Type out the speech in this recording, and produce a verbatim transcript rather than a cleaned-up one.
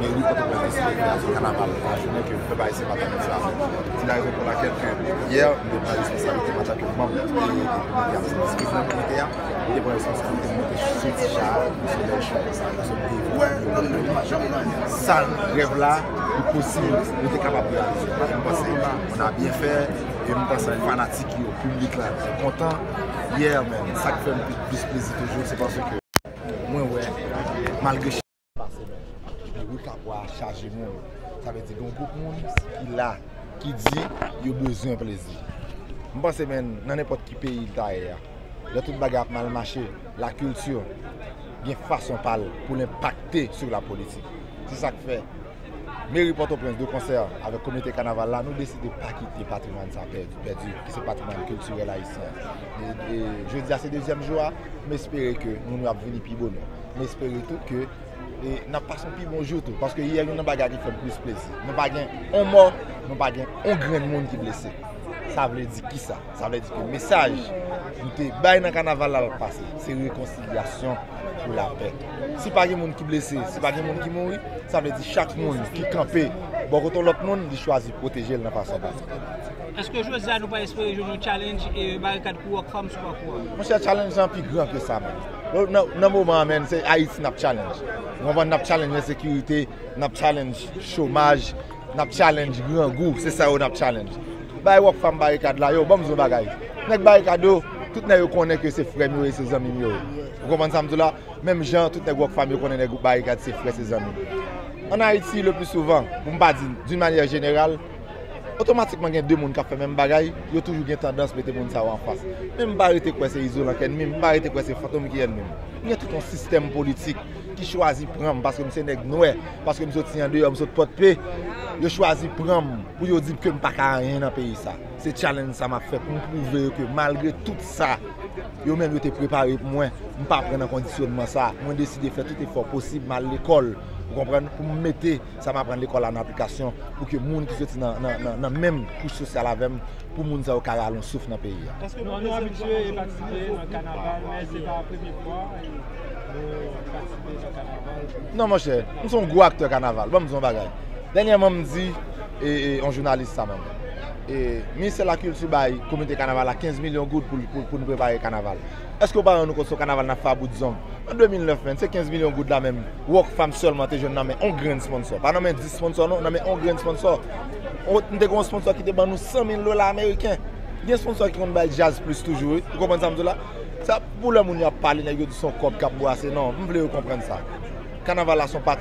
Meri Pòtoprens deside fè yon kanaval nan jounen ke pèp ayisyen pa t anvi sa. Se la rezon pou lakèl ke yè, m te pran responsablite m antanke manm e komite a, se vice-prezidan komite a, m te pran responsablite m monte sou ti cha a, nou se bèl chwa konsa, nou se devwa. Sa rèv la, li posib, nou te kapab reyalize. M panse, on a bien fait, e m panse fanatik yo, piblik la, te kontan. Yè, men, sa k fè m plis plezi toujou, se paske mwen wè, malgre pase menm. Epi wi, kapwa a chaje moun. Sa vle di gen yon gwoup moun ki la, ki di yo bezwen plezi. M panse, men, nan nenpòt ki peyi l ta ye a, lè tout bagay ap mal mache, lakilti gen fason pa l pou l enpakte sou lapolitik. Se sa k fè Meri Pòtoprens, de konsè avèk komite kanaval la, nou deside pa kite patrimwàn sa pèdi, pèdi, ki se patrimwàn kiltirèl ayisyen an. E, e jodi a se dezyèm jou a, m espere ke moun yo ap vini pi bonè. M espere tou ke e n ap pase yon pi bon jou tou, paske yè youn nan bagay ki fè m plis plezi. Nou pa gen on mò, nou pa gen on grenn moun ki blese. Sa vle di kisa? Sa vle di ke mesaj nou te bay nan kanaval la l ap pase. Se rekonsilyasyon pou lapè. Si pa gen moun ki blese, si pa gen moun ki mouri, sa vle di chak moun ki kanpe bò kote yon lòt moun, li chwazi pwoteje l nan fason pa l. Èske jodi a nou pa espere jwenn yon challenge e barikad pou Rockfam sou pakou a? Monchè, challenge lan pi gran ke sa menm. Nan, nan moman an, menm, se Ayiti n ap challenge. Ou konprann, n ap challenge ensekirite, n ap challenge chomaj, n ap challenge grangou, se sa yo n ap challenge. Bay Rockfam barikad la, yo, ban m di yon bagay. Nèg barikad yo, tout nèg yo konnen ke se frè m yo ye, se zanmi m yo ye. Ou konprann sa m di w la? Menm jan, tout nèg Rockfam yo konnen nèg barikad se frè, se zanmi. Ann Ayiti, le pli souvan, pou m pa di d'une manière générale, otomatikman gen de moun k ap fè menm bagay, yo toujou gen tandans mete moun sa yo anfas. Men m pa rete kwè se izolan k ènmi m, m pa rete kwè se fantom ki ènmi m. M gen tout yon sistèm politik ki chwazi pran m paske m se nèg nwè, paske m soti andeyò, m sot Pòdpe. Yo chwazi pran m pou yo di m ke m pa ka anyen nan peyi sa. Se challenge sa m ap fè pou m pwouve yo ke malgre tout sa, yo menm yo te prepare pou mwen, m pa pran nan kondisyonman sa. Mwen deside fè tout efò posib, m al lekòl, ou konprann, pou m mete sa m aprann lekòl la nan aplikasyon, pou ke moun ki soti nan, nan, nan, nan menm kouch sosyal avè m, pou moun sa yo ka rale yon souf nan peyi a. Èske nou, nou abitye patisipe nan kanaval, men se pa premye fwa nou patisipe nan kanaval? Non, monchè, m se yon gwo aktè kanaval. Ban m di yon bagay. Dènyèman, m di e, e, yon jounalis sa menm. E, Ministè Lakilti bay komite kanaval la kenz milyon goud pou, pou, pou nou prepare kanaval. Èske w pa rann ou kont se yon kanaval n ap fè a bout zong? An de mil nèf, menm, se kenz milyon goud la menm, Rockfam sèlman te jwenn nan men yon grenn sponsò. Pa nan men dis sponsò, non, nan men yon grenn sponsò. On, n te gen yon sponsò ki te ban nou san mil dola ameriken. Gen sponsò ki konn bay Jazz Plus toujou, wi. Ou konprann sa m di w la? Sa, pou lè moun yo ap pale, nèg yo di se yon kòb k ap bwase. Non, m vle yo konprann sa. Kanaval la se yon patrimwàn.